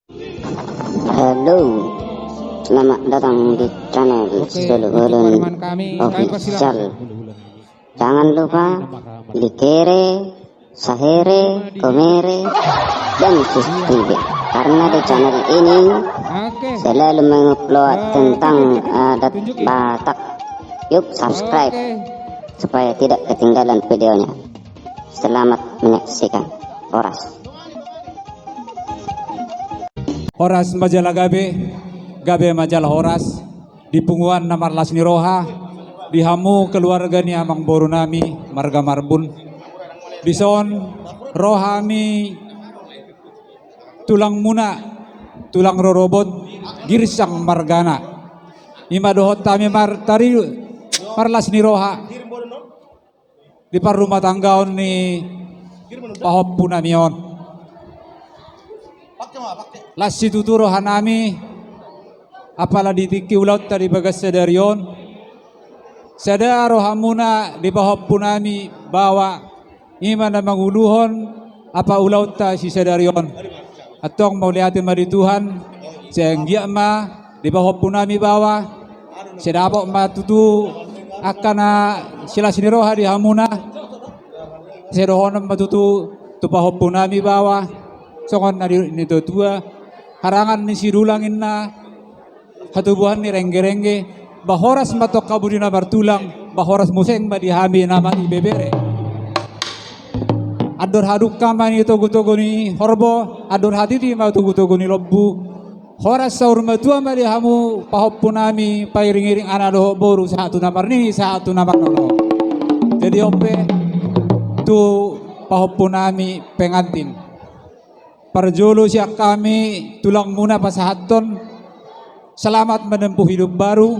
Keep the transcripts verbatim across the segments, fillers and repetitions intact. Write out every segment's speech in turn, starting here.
Halo, selamat datang di channel Solu Bolon Official. Jangan lupa like, share, komere, dan subscribe. Karena di channel ini selalu mengupload tentang adat Batak. Yuk subscribe supaya tidak ketinggalan videonya. Selamat menyaksikan. Horas. Horas ma jala gabe, gabe ma jala horas. Di punguan na marlas ni roha, di hamu keluarga ni amangboru nami marga Marbun. Dison ro hami tulangmuna, tulang rorobot, Girsang margana. I ma dohot hami martari marlas ni roha di parrumatanggaon ni pahompu nami on. Las situtu roha nami, apala di tingki ulaonta di bagas sadari on, sada rohamuna di pahompu nami baoa, i ma na manguluhon apa ulaonta sisadari on. Antong mauliate ma di Tuhan, sai anggiat ma di pahompu nami baoa, sai dapot ma tutu angka na silas ni roha di hamuna. Sai dohonon ma tutu tu pahompu nami baoa, songon na nidok ni natuatua, harangan ni sidulang inna, hatubuan ni renggerengge, ba horas ma antong hamu di na martulang, ba horas muse ma di hami na ma ibebere. Andor hadungka ma i togutogu ni horbo, andor hatiti ma togutogu ni lombu. Horas saur matua ma di hamu pahompu nami, pairingiring anak dohot boru, sahat tu na marnini, sahat tu na marnono. Jadi on pe tu pahompu nami pengantin. Parjolo sian hami tulangmuna pasahathon selamat menempuh hidup baru.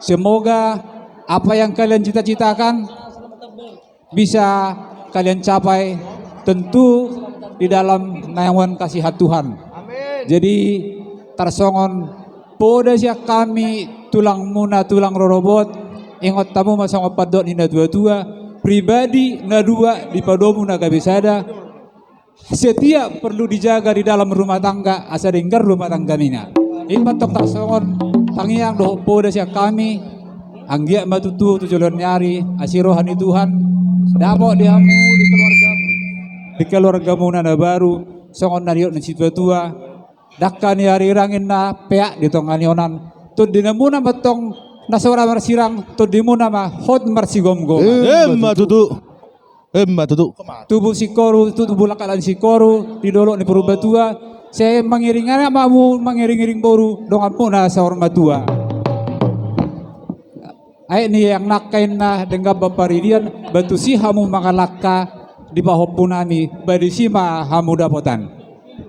Semoga apa yang kalian cita-citakan bisa kalian capai, tentu di dalam naungan kasih Tuhan. Jadi tarsongon poda sian hami tulangmuna tulang rorobot, ingot hamu ma songon pandok ni natuatua, pribadi na dua dipadomu na gabe sada. Setia perlu dijaga di dalam rumah tangga, asa denggan rumah tanggamina. I ma antong tarsongon tangiang dohot poda sian hami, anggiat ma tutu tu joloan ni ari, asi roha ni Tuhan, dapot di hamu, di keluarga, di keluargamuna na baru, songon na nidok ni situatua, dangka ni arirang inna peak di tonga ni onan. Tondinamuna ma antong na so ra marsirang, tondimuna ma hot marsigomgoman. Emma tutu. Emma tutu. Tubu singkoru, tubu langkalan singkoru di dolok ni Purbatua. Sai mangiring anak ma hamu, mangiring-iring boru, donganmuna saur matua. Aek ni angka na denggan ba paridian, ba tusi hamu mangalangka di pahompu nami, ba disi ma hamu dapotan.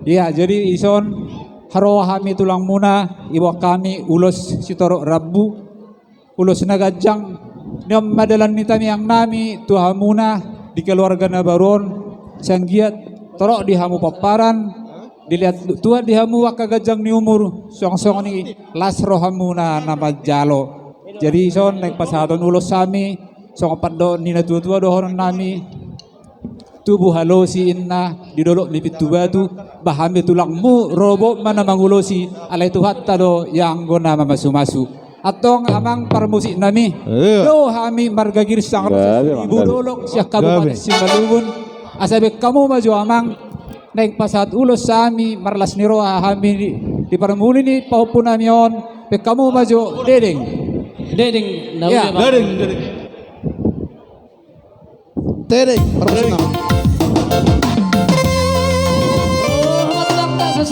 Ia, jadi dison haroa hami tulangmuna, iboan hami ulos sitorop rambu, ulos na ganjang. Nion ma dalan ni tangiang nami tu hamuna di keluarga na baru on, sai anggiat torop di hamu pomparan, dilehon Tuhan di hamu angka ganjang ni umur, songon-songon i las rohamuna na manjalo. Jadi dison naeng pasahaton ulos hami, songon pandok ni natuatua dohonon nami, tubu halosi inna di dolok ni Pintubatu, ba hami tulangmu rorobot ma na mangulosi, alai Tuhanta do ianggo na mamasumasu. Antong amang parmusik nami, ia, do hami marga Girsang, gabe, Amang, ibu gabe. Dolok sian Kabupaten, gabe, Simalungun. Asa baen hamu ma jo amang, naeng pasahat ulos hami marlas ni roha hami di, di parmuli ni pahompu nami on, baen hamu ma jo dedeng. Dedeng, na, ia, uli, amang. Dedeng, dedeng. Tedeng, parmusik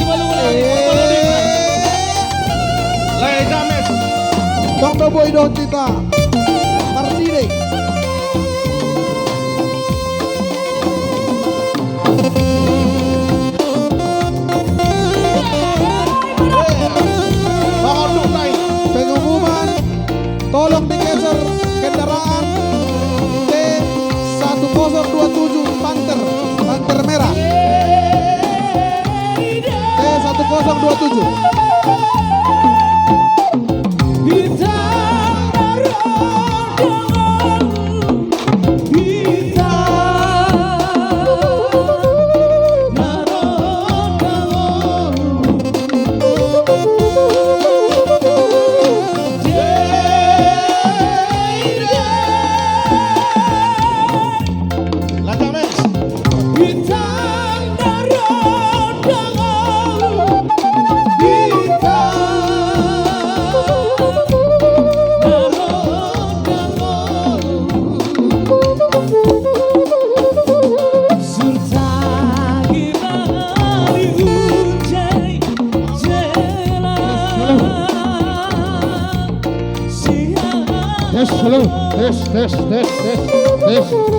nami. Lae James. Tong do boi dohot hita. Marnini. Pengumuman, tolong digeser kendaraan T satu kosong dua tujuh Panther, Panther merah. T satu kosong dua tujuh. Halo, tes, tes, tes, tes, tes.